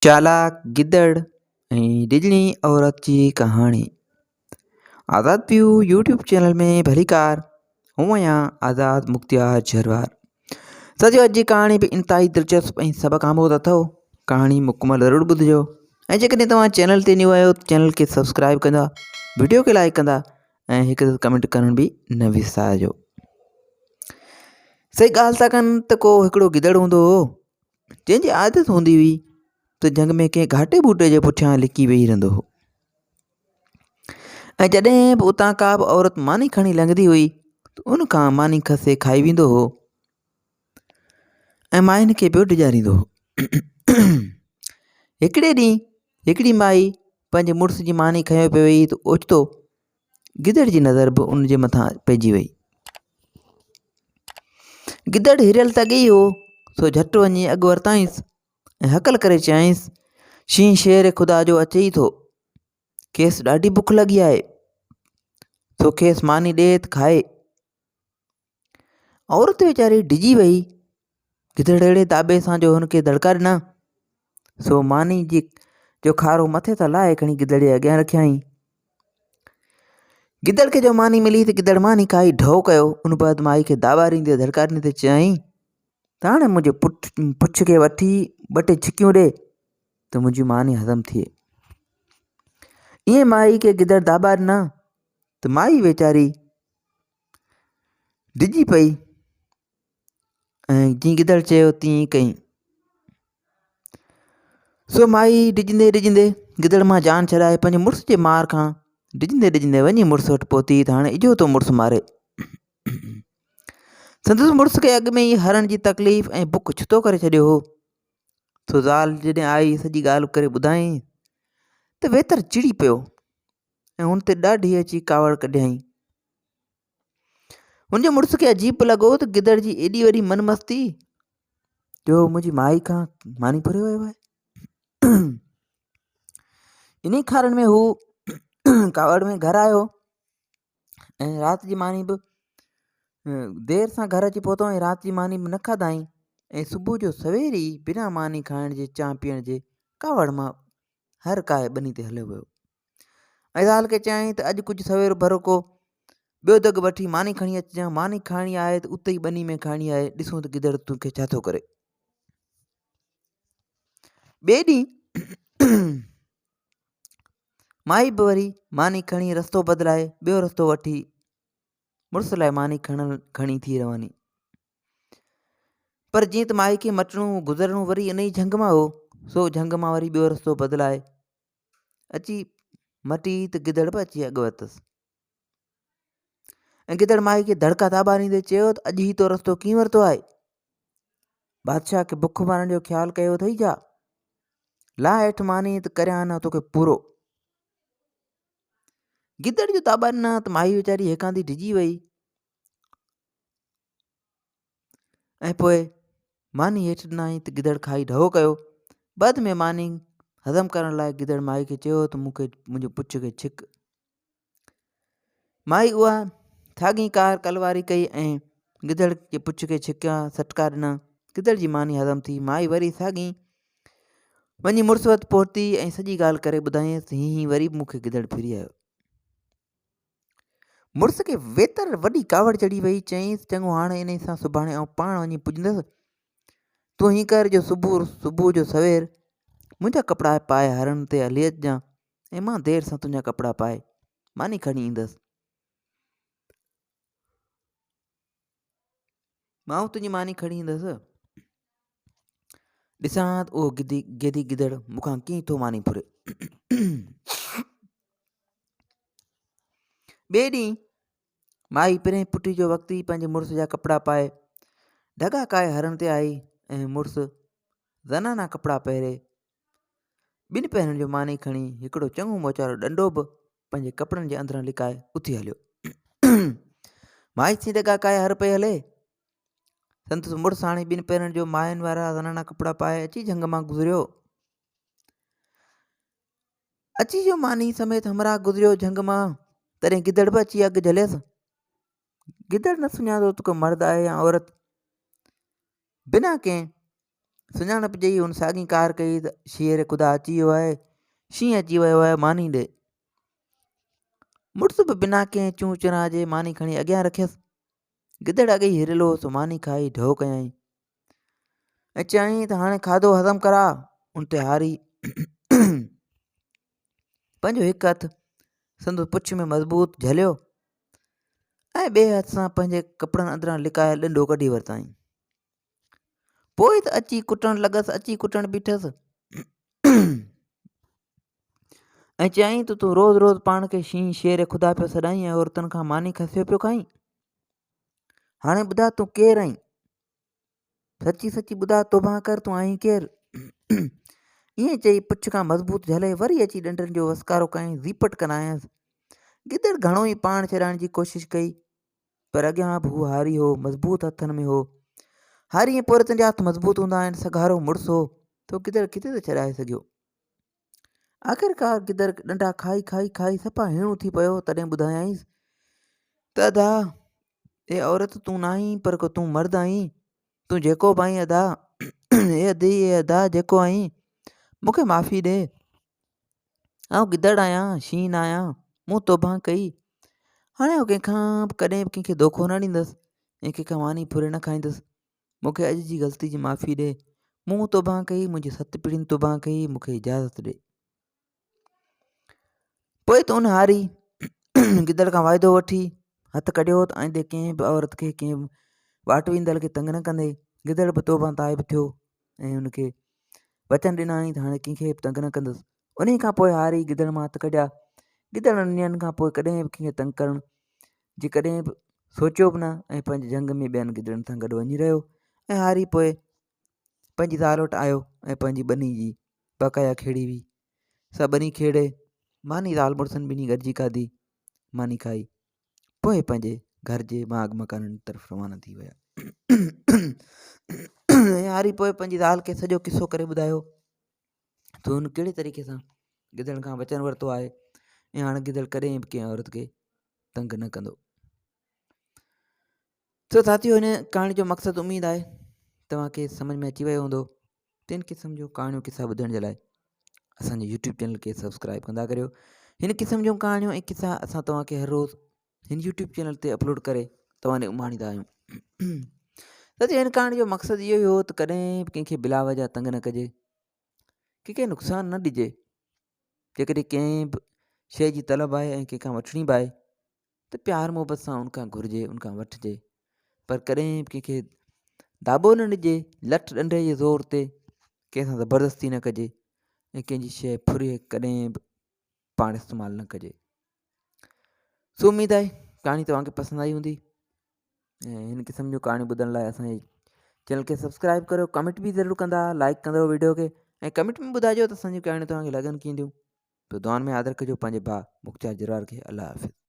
چالاڪ گدڙ ۽ ڊڄڻي عورت جي ڪهاڻي آزاد پيو يوٽيوب چينل ۾ ڀليڪار هون آهيان آزاد مختيار جروار سڄو اڄ جي ڪهاڻي به انتهائي دلچسپ ۽ سبق آموز اٿو ڪهاڻي مڪمل ضرور ٻڌجو ۽ جيڪڏهن توهان چينل تي نيو آهيو ته چينل کي سبسڪرائب ڪندا ويڊيو کي لائڪ ڪندا ۽ هڪ ڪمينٽ ڪرڻ به نه وسارجو صحيح ڳالهه ٿا ڪن ته ڪو هڪڙو گدڙ هوندو هو جنهن جي عادت هوندي هئي ته جهنگ ۾ ڪنهن گهاٽي ٻوٽي جي پٺيان لڪي ويهي رهندو هو ۽ جڏهن به اتان ڪا به عورت ماني کڻي لنگهندي هئي ته ان کان ماني کسي کائي ويندو هو ۽ ماين کي پيو ڊيڄاريندو هو هڪڙي ڏينهن هڪڙي مائي پنهنجي مڙس جي ماني کنيو پئي وئي ته اوچتو گدڙ جي نظر به ان جي مٿان پئجي وئي. گدڙ هريل ته اڳي ئي هو، سو جهٽ وڃي اڳ ورتائينس ۽ هڪل ڪري چيائينس، شينهن شير خدا جو اچي ئي ٿو، کيس ڏاڍي بک لڳي آهي، سو کيس ماني ڏي ته کائي. عورت ويچاري ڊڄي وئي. گدڙ اهڙي داٻي سان جو هن کي دڙڪا ڏنا، سو ماني جي جو کارو مٿي تان لاهي کڻي گدڙ جي اڳيان رکيائين. گدڙ کي جو ماني ملي ته گدڙ ماني کائي ڍؤ ڪيو. ان بعد مائي کي داٻا ڏيندي دڙڪا ڏيندي چيائين ته هاڻي منهنجي پٺ پڇ کي وٺي ٻه ٽي ڇڪيون ڏي ته منهنجي ماني هضم ٿئي. ائين مائي کي گدڙ داٻا ڏنا ته مائي ويچاري ڊڄي پئي ۽ جيئن گدڙ چيو تيئن ئي ڪيائين. سو مائي ڊڄندي ڊڄندي گدڙ مان جان ڇڏائي پنهنجي مڙس جي مار کان ڊڄندي ڊڄندي وڃي مڙس وٽ پهتي ته هاڻي اجهو ٿو مڙس ماري. سندس مڙس کي اڳ ۾ ئي هرڻ جي تڪليف ۽ بک ڇتو ڪري ڇڏيو هو. سو زال جڏهن آئي سڄي ڳالهه ڪري ٻڌايائين ته ويتر چڙي پيو ۽ هن تي ڏاڍي اچي ڪاوڙ ڪڍيائين. هن جي مڙس کي عجيب به لڳو ته گدڙ جي ايڏي وڏي من مستي جو منهنجي مائي کان ماني ڦري ويو آهي. انهي کارن ۾ هو ڪاوڙ ۾ گهر آيو ۽ رات جي ماني به دير سان گهر اچي پهتو ۽ رات جي ماني به نه کاڌائين ۽ صبح جو سوير ئي بنا ماني کائڻ جي چانهه پيئڻ جي ڪاوڙ مان هر ڪاهي ٻني تي هليو ويو. ۽ زال کي چيائين ته اڄ ڪجهه سوير ڀرو ڪو ٻيو دڳ وٺي ماني کڻي اچجان، ماني کائڻي آهي ته اتي ئي ٻني ۾ کائڻي آهي، ڏسون ته گدڙ توکي ڇا ٿو ڪري. ٻئي ڏينهن مائي به وري ماني کڻي رستو بدلائي ٻيو رستو وٺي مڙس لاء ماني کڻڻ کڻي ٿي رواني. پر جيئن ته مائي کي مٽڻو گذرڻو وري ان ئي جهنگ مان هو، سو جهنگ مان وري ٻيو رستو بدلائي اچي مٽي ته گدڙ به اچي اڳ ورتس ۽ گدڙ مائي کي دڙڪا ٿاٻا ڏيندي چيو ته اڄ هي تو رستو ڪيئن ورتو آهي بادشاهه کي بک مارڻ جو خيال ڪيو اٿئي ڇا لاهه هيٺ ماني ته ڪريان نه توکي پورو گدڙ جو تاٻا ڏنا ته مائي ويچاري هيڪاندي ڊڄي وئي ۽ پوء ماني هيٺ ڏنائين ته گدڙ کائي ڍؤ ڪيو. بعد ۾ ماني هضم ڪرڻ لاء گدڙ مائي کي چيو ته مون کي منهنجي پڇ کي ڇڪ. مائي اها ساڳي ڪار ڪل واري ڪئي ۽ گدڙ جي پڇ کي ڇڪيا سٽڪا ڏنا. گدڙ جي ماني هضم ٿي. مائي وري ساڳي وڃي مڙس وٽ پهتي ۽ سڄي ڳالهه ڪري ٻڌايائينس ته هين هين وري به مون کي گدڙ ڦري آيو. مڙس کي ويتر وڏي ڪاوڙ چڙهي وئي، چيائينس، چڱو هاڻ انهيء سان سڀاڻي آئون پاڻ وڃي پڄندس. تون هيئن ڪر جو صبح صبح جو سوير منهنجا ڪپڙا پائي هرڻ تي هلي اچجان ۽ مان دير سان تنهنجا ڪپڙا پائي ماني کڻي ايندس. مان تنهنجي ماني کڻي ايندس. ڏسان ها ته اهو گدي گيدي گدڙ مون کان ڪيئن ٿو ماني ڦري. ٻئي ڏينهن مائي پرين پٽي جو وقت ئي پنهنجي مڙس جا ڪپڙا پائي ڍڳا ڪاهي هرڻ تي آئي ۽ مڙس زنانا ڪپڙا پهري ٻن پهرن جو ماني کڻي هڪڙو چڱو موچارو ڏنڊو به پنهنجي ڪپڙن جي اندران لڪائي اٿي هليو. مائي سين ڍڳا ڪاهي هر پئي هلي. سندس مڙس هاڻي ٻن پهرن جو ماين وارا زنانا ڪپڙا پائي اچي جهنگ مان گذريو. اچي جو ماني سميت همراهه گذريو جهنگ مان تڏهن گدڙ به اچي اڳ جهليس. گدڙ نه سڃاتو ته ڪو مرد آهي يا عورت. بنا ڪنهن سڃاڻپ ڏئي هن ساڳي ڪار ڪئي ته شير خدا اچي ويو آهي، شينهن اچي ويو آهي ماني ڏي. مڙس به بنا ڪنهن چون چران جي ماني کڻي اڳيان رکيس. گدڙ اڳي ئي هريل هو سو ماني کائي ڍؤ ڪيائين ۽ چيائين ته هاڻي کاڌو هضم ڪراء. ان تي هاري پنهنجو هڪ هٿ سندس پڇ ۾ مضبوط جهليو ۽ ٻئي هٿ سان پنهنجي ڪپڙن اندران لڪايل ڏنڊو ڪڍي ورتائين. پوء ته اچي ڪٽڻ لڳس، اچي ڪٽڻ بيٺس ۽ چيائين ته تون روز روز پاڻ کي شينهن شير خدا پيو سڏائين ۽ عورتن کان ماني کسيو پيو کائين. هاڻي ٻڌاء تون ڪير آهين؟ سچي سچي ٻڌاء توبهه ڪر تون آهين ڪير؟ ائين چئي پڇ کان مضبوط جهلي وري اچي ڏنڊن جو وسڪارو ڪيائين، زيپٽ ڪرايائينس. گدڙ گهڻو ئي پاڻ ڇڏائڻ جي ڪوشش ڪئي پر اڳيان به هو هاري هو، مضبوط هٿن ۾ هو. هاري ۽ پورهيتن جا هٿ مضبوط هوندا آهن، سگهارو مڙس هو، ٿو گدڙ ڪٿي ته ڇڏائي سگهيو. آخرڪار گدڙ ڏنڊا کائي کائي کائي صفا هيڻو ٿي پيو، تڏهن ٻڌايائينس ته ادا، اي عورت تون ناهين پر ڪو تون مرد آهين، تون جيڪو به آهين ادا، اي ادي اي ادا جيڪو آهين، مون کي معافي ڏي. آئون گدڙ آهيان، شينهن نه آهيان، مون توبهه ڪئي، هاڻي آئون ڪنهن کان به ڪڏهن به ڪنهن کي دوکو نه ڏيندس ۽ ڪنهن کان ماني ڦري نه کائيندس، مون کي اڄ جي غلطي جي معافي ڏي، مون توبهه ڪئي، منهنجي ست پيڙهين توبهه ڪئي، مون کي اجازت ڏي. پوء ته ان هاري گدڙ کان واعدو وٺي هٿ ڪڍيو ته آئيندي ڪنهن به عورت کي ڪنهن به واٽ ويندڙ کي تنگ نه ڪندي. گدڙ به توبهه تائب ٿيو ۽ ان کي وچن ڏنائين ته هاڻي ڪنهن کي به تنگ نه ڪندس. انهيء کان پوء هاري گدڙ مان هٿ ڪڍيا. گدڙ انهن ڏينهن کان پوء ڪڏهن به ڪنهن کي تنگ ڪرڻ جي ڪڏهن به سوچيو به نه ۽ پنهنجي جهنگ ۾ ٻين گدڙن سان گڏ وڃي رهيو ۽ هاري پوء پنهنجي زال وٽ آيو ۽ پنهنجي ٻني جي بقايا کيڙي هئي سا ٻني کيڙي ماني زال مڙسن ٻنهي گڏجي کاڌي ماني کائي پوء پنهنجي گهر جي ماڳ مڪانن طرف روانا ٿي ويا. ۽ هاري پوء پنهنجي زال کي سڄو قصو ڪري ٻڌايو ته هن ڪهڙي طريقي سان گدڙ کان وچن ورتو آهي ۽ هاڻي گدڙ ڪڏهن به ڪنهن عورت کي تنگ نه ڪندو. سو ساٿيو هن ڪهاڻي جو مقصد اميد آهي توهان کي سمجھ ۾ اچي ويو هوندو. تن قسم جون ڪهاڻيون قصا ٻڌڻ جي لاء اسان جي يوٽيوب چينل کي سبسڪرائب ڪندا ڪريو هن قسم جون ڪهاڻيون ۽ قصا اسان توهان کي هر روز هن يوٽيوب چينل تي اپلوڊ ڪري توهان ڏي اماڻيندا آهيون ته هن ڪهاڻي جو مقصد اهو ئي هو ته ڪڏهن به ڪنهن کي بلا وجه تنگ نه ڪجي ڪنهن کي نقصان نه ڏجي جيڪڏهن ڪنهن به شيء جي طلب آهي ۽ ڪنهن کان وٺڻي به آهي ته پيار محبت سان ان کان گهرجي ان کان وٺجي پر ڪڏهن به ڪنهن کي داٻو نه ڏجي لٺ ڏنڊي جي زور تي ڪنهن سان زبردستي نه ڪجي ۽ ڪنهن جي شيء ڦري ڪڏهن به پاڻ استعمال نه ڪجي سو اميد آهي ڪهاڻي توهان کي پسند آئي هوندي ۽ هن قسم جون ڪهاڻيون ٻڌڻ لاء اسان جي چينل کي سبسڪرائب ڪريو ڪمينٽ به ضرور ڪندا لائڪ ڪندو ويڊيو کي ۽ ڪمينٽ ۾ ٻڌائجو ته اسان جون ڪهاڻيون توهان کي لڳن ڪيئن ٿيون تو دعائن ۾ ياد رکجو پنهنجي ڀاء مختيار جروار کي الله حافظ.